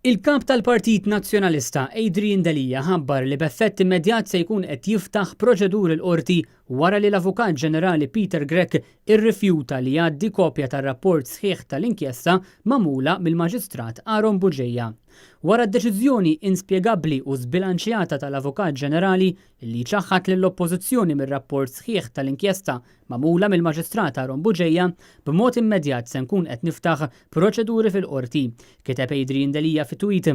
Il-Kap tal-Partit Nazzjonalista Adrian Delia ħabbar li b'effett immedjat se jkun qed jiftaħ proċeduri l-Qorti wara li l-Avukat Ġenerali Peter Grech irrifjuta li jgħaddi kopja tar-rapport sħiħ tal-inkjesta magħmula mill-Maġistrat Aaron Bugeja. Wara d-deċiżjoni inspjegabbli u żbilanċjata tal-Avukat Ġenerali li jċaħħad lill-Oppożizzjoni mir-rapport sħiħ tal-inkjesta magħmula mill-Maġistrat Aaron Bugeja, b'mod immedjat se nkun qed niftaħ proċeduri fil-Qorti, kiteb Adrian Delia fi tweet.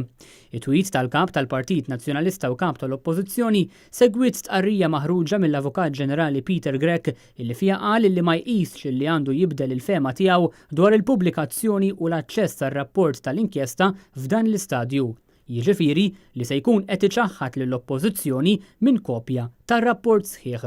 It-tweet tal-Kap tal-Partit Nazzjonalista u Kap tal-Oppożizzjoni segwiet stqarrija maħruġa mill-Avukat Ġenerali Peter Grech illi fiha qal illi ma jqisx illi għandu jibdel il-fehma tiegħu dwar il-pubblikazzjoni u l-aċċess għar-rapport tal-inkjesta f'dan l-istadju. Jiġifieri li se jkun qed iċaħħad lill-Oppożizzjoni minn kopja tar-rapport sħiħ.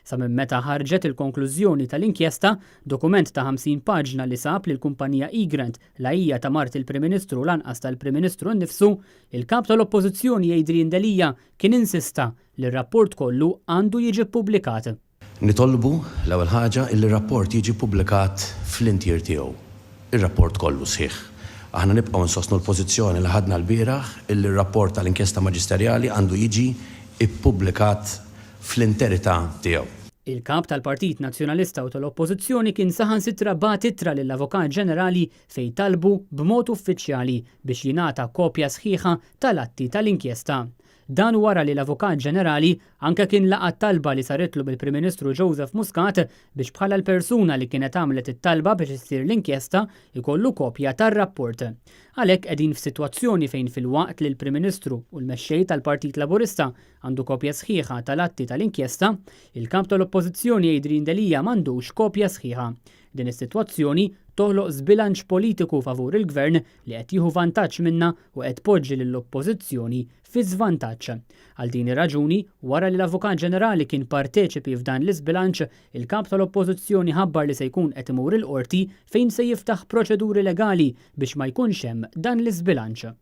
Sa minn meta ħarġet il-konklużjoni tal-inkjesta, dokument ta' 50 paġna li sab li l-kumpanija Egrant la hija ta' mart il-Prim Ministru u lanqas tal-Prim Ministru nnifsu, il-Kap tal-Oppożizzjoni Adrian Delia kien insista li r-rapport kollu għandu jiġi ppubblikat. Nitolbu, l-ewwel ħaġa, illi r-rapport jiġi ppubblikat fl-intier tiegħu, ir-rapport kollu sħiħ. Aħna nibqgħu nsostnu l-pożizzjoni li ħadna lbieraħ illi r-rapport tal-inkjesta maġisterjali għandu jiġi ppubblikat fl-interità tiegħu. Il-Kap tal-Partit Nazzjonalista u tal-Oppożizzjoni kien saħansitra bagħat ittra lill-Avukat Ġenerali fejn talbu b'mod uffiċjali biex jingħata kopja sħiħa tal-atti tal-inkjesta. Dan wara li l-Avukat Ġenerali anke kien laqa' t-talba li saritlu mill-Prim Ministru Joseph Muscat biex bħala l-persuna li kienet għamlet it-talba biex issir l-inkjesta jkollu kopja tar-rapport. Għalhekk qegħdin f'sitwazzjoni fejn filwaqt li l-Prim Ministru u l-Mexxej tal-Partit Laburista għandu kopja sħiħa tal-atti tal-inkjesta, il-Kap tal-Oppożizzjoni Adrian Delia m'għandux kopja sħiħa. Din is-sitwazzjoni toħloq żbilanċ politiku favur il-Gvern li qed jieħu vantaġġ minnha u qed tpoġġi lill-Oppożizzjoni fi żvantaġġ. Għal din ir-raġuni, wara li l-Avukat Ġenerali kien parteċipi f'dan l-iżbilanċ, il-Kap tal-Oppożizzjoni ħabbar li se jkun qed imur il-Qorti fejn se jiftaħ proċeduri legali biex ma jkunx hemm dan l-iżbilanċ.